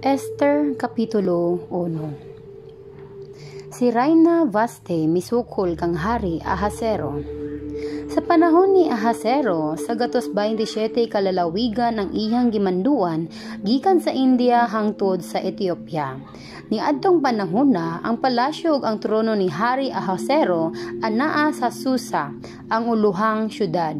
Esther Kapitulo 1. Si Rayna Vaste misukol kang Hari Ahasero. Sa panahon ni Ahasero, sa gatos 27 kalalawigan ang iyang gimanduan gikan sa India hangtod sa Ethiopia. Niadtong panahona, ang palasyo ug ang trono ni Hari Ahasero anaa sa Susa, ang uluhang syudad.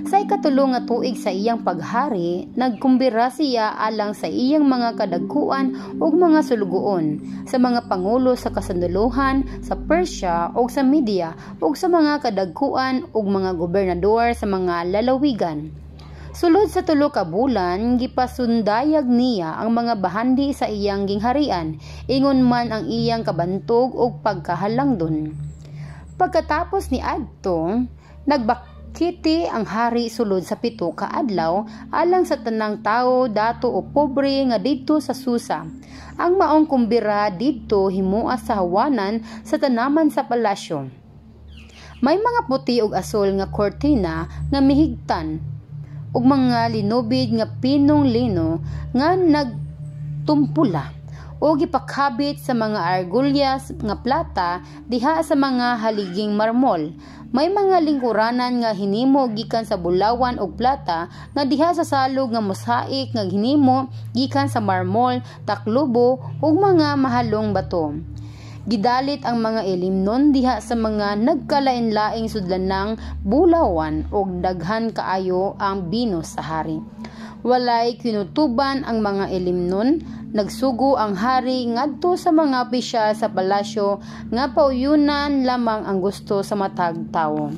Sa ikatulo nga tuig sa iyang paghari, nagkumbira siya alang sa iyang mga kadagkuan ug mga sulugoon, sa mga pangulo sa kasundalohan sa Persia ug sa Media ug sa mga kadagkuan ug mga gobernador sa mga lalawigan. Sulod sa 3 ka bulan, gipasundayag niya ang mga bahandi sa iyang gingharian, ingon man ang iyang kabantog ug pagkahalangdon. Pagkatapos ni adto, nagbakiti ang hari sulod sa 7 ka adlaw alang sa tanang tawo, dato o pobre, nga didto sa Susa. Ang maong kumbira didto himoa sa hawanan sa tanaman sa palasyo. May mga puti ug asol nga kortina nga mihigtan ug mga linubid nga pinong lino nga nagtumpula o gipakabit sa mga argulyas nga plata diha sa mga haliging marmol. May mga lingkuranan nga hinimo gikan sa bulawan ug plata nga diha sa salog nga mosaik nga hinimo gikan sa marmol, taklubo ug mga mahalong bato. Gidalit ang mga ilimnon diha sa mga nagkalain-laing sudlanang bulawan ug daghan kaayo ang bino sa hari. Walay kinutuban ang mga ilimnon. Nagsugo ang hari ngadto sa mga opisyal sa palasyo nga pauyunan lamang ang gusto sa matag tawo.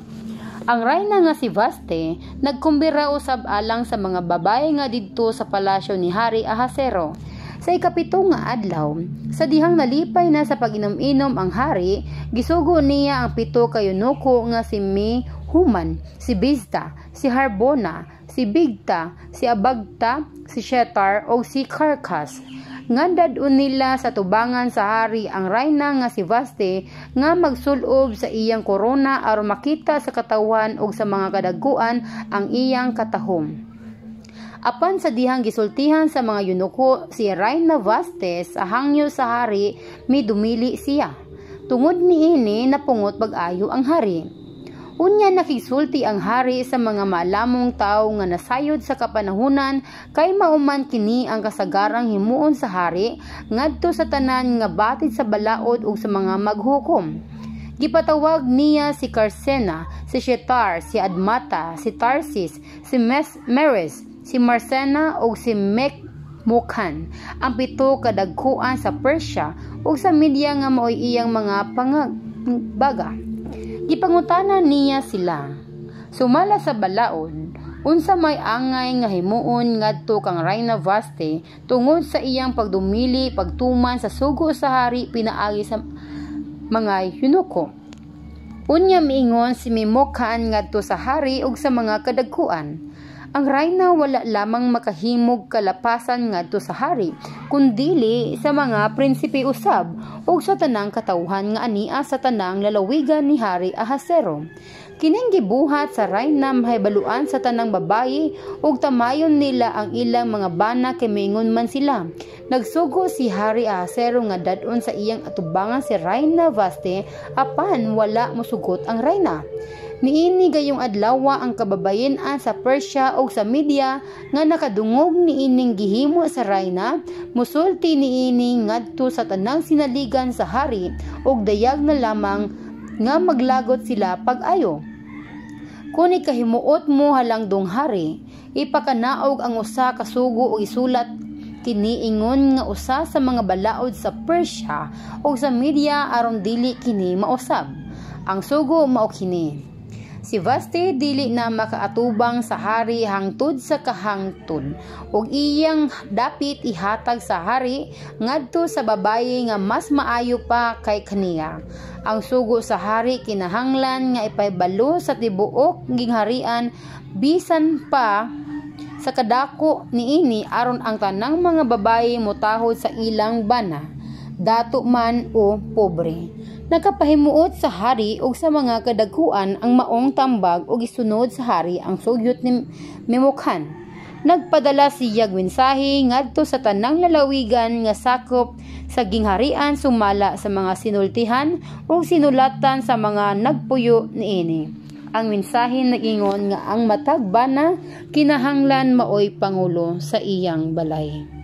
Ang rayna nga si Vaste nagkumbira usab alang sa mga babaye nga didto sa palasyo ni Hari Ahasero. Sa 7 nga adlaw, sa dihang nalipay na sa pag-inom-inom ang hari, gisugo niya ang 7 ka eunuko nga si Mehuman, si Bizta, si Harbona, si Bigta, si Abagta, si Shetar o si Karkas. Nga dad-on nila sa tubangan sa hari ang rayna nga si Vaste nga magsulob sa iyang korona aron makita sa katawhan ug sa mga kadagkuan ang iyang katahom. Apan sa dihang gisultihan sa mga eunuko si Rayna Vaste sa hangyo sa hari, midumili siya. Tungod niini napungot pag-ayo ang hari. Unya nakigsulti ang hari sa mga maalamong tawo nga nasayod sa kapanahunan kay mauman kini ang kasagarang himuon sa hari ngadto sa tanan nga batid sa balaod ug sa mga maghukom. Gipatawag niya si Karsena, si Shetar, si Admata, si Tarsis, si Meres, si Marsena ug si Mekmukan, ang 7 kadagkuan sa Persia ug sa Media nga maoy iyang mga pangabaga. Gipangutana niya sila, sumala sa balaod, unsa may angay nga himuon ngadto kang Rayna Vaste tungod sa iyang pagdumili pagtuman sa sugo sa hari pinaagi sa mga eunuko. Unya miingon si Memukan ngadto sa hari ug sa mga kadagkuan, ang rayna wala lamang makahimog kalapasan ngadto sa hari, kundili sa mga prinsipe usab ug sa tanang katawhan nga ania sa tanang lalawigan ni Hari Ahasero. Kining gibuhat sa rayna mahibaluan sa tanang babayi ug tamayon nila ang ilang mga bana kay miingon man sila. Nagsugo si Hari Ahasero nga dad-on sa iyang atubangan si Rayna Vaste, apan wala mosugot ang rayna. Niini gayong adlawa ang kababayen-an sa Persia ug sa Media nga nakadungog niining gihimo sa rayna, musulti niini ngadto sa tanang sinaligan sa hari ug dayag na lamang nga maglagot sila pag-ayo. Kun ikahimuot mo halangdong hari, ipakanaog ang usa ka sugo ug isulat kini ingon nga usa sa mga balaod sa Persia ug sa Media aron dili kini mausab. Ang sugo mao kini: si Vaste dili na makaatubang sa hari hangtod sa kahangtod ug iyang dapit ihatag sa hari ngadto sa babaye nga mas maayo pa kay kaniya. Ang sugo sa hari kinahanglan nga ipahibalo sa tibuok gingharian bisan pa sa kadako niini aron ang tanang mga babaye motahod sa ilang bana, dato man o pobre. Nakapahimuot sa hari ug sa mga kadagkuan ang maong tambag ug isunod sa hari ang sugyot ni Memukan. Nagpadala siya'g mensahe ngadto sa tanang lalawigan nga sakop sa gingharian sumala sa mga sinultihan ug sinulatan sa mga nagpuyo niini. Ang mensahe nag-ingon nga ang matag bana kinahanglan maoy pangulo sa iyang balay.